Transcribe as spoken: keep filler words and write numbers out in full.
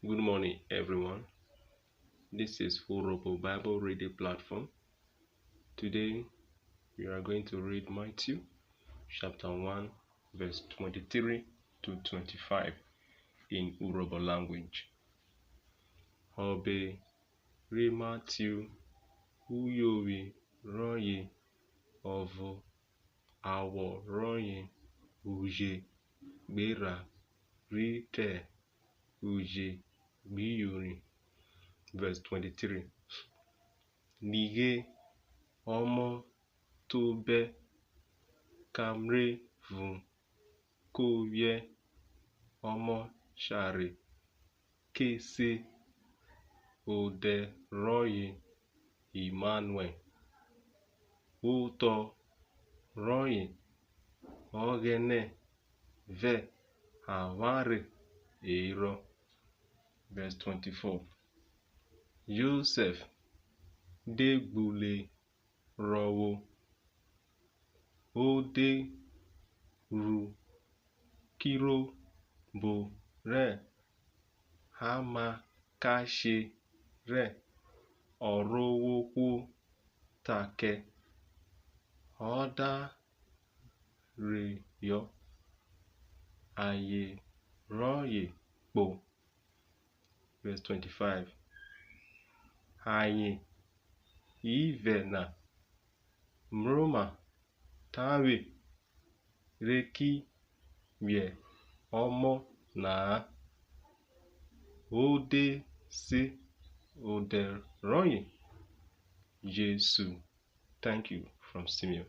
Good morning, everyone. This is Urhobo Bible Reading Platform. Today, we are going to read Matthew chapter one, verse twenty-three to twenty-five in Urhobo language. Ọbe ri Matthew, uyovwi rọye ọvo, awọ rọye uje gbe erha rhi te uje gbe iyori. Verse twenty-three. Nighe, ọmọ tobẹ ka mrẹ evun, ko vwiẹ ọmọshare, ke se odẹ rọye Imanuẹl. Otọ rọye Ọghẹnẹ vẹ avwanre herọ. Verse twenty-four. Josẹf de gbule rhọvwo, o de ru kirobo rẹ amakashe rẹ Ọrovwohwo ta kẹ, ọ da reyọ aye rọye kpo. Verse twenty-five. Ayen ivẹ na mroma tavwe re ki vwiẹ ọmọ na-a, o de se odẹ rọye Jesu. Thank you. From Simeon.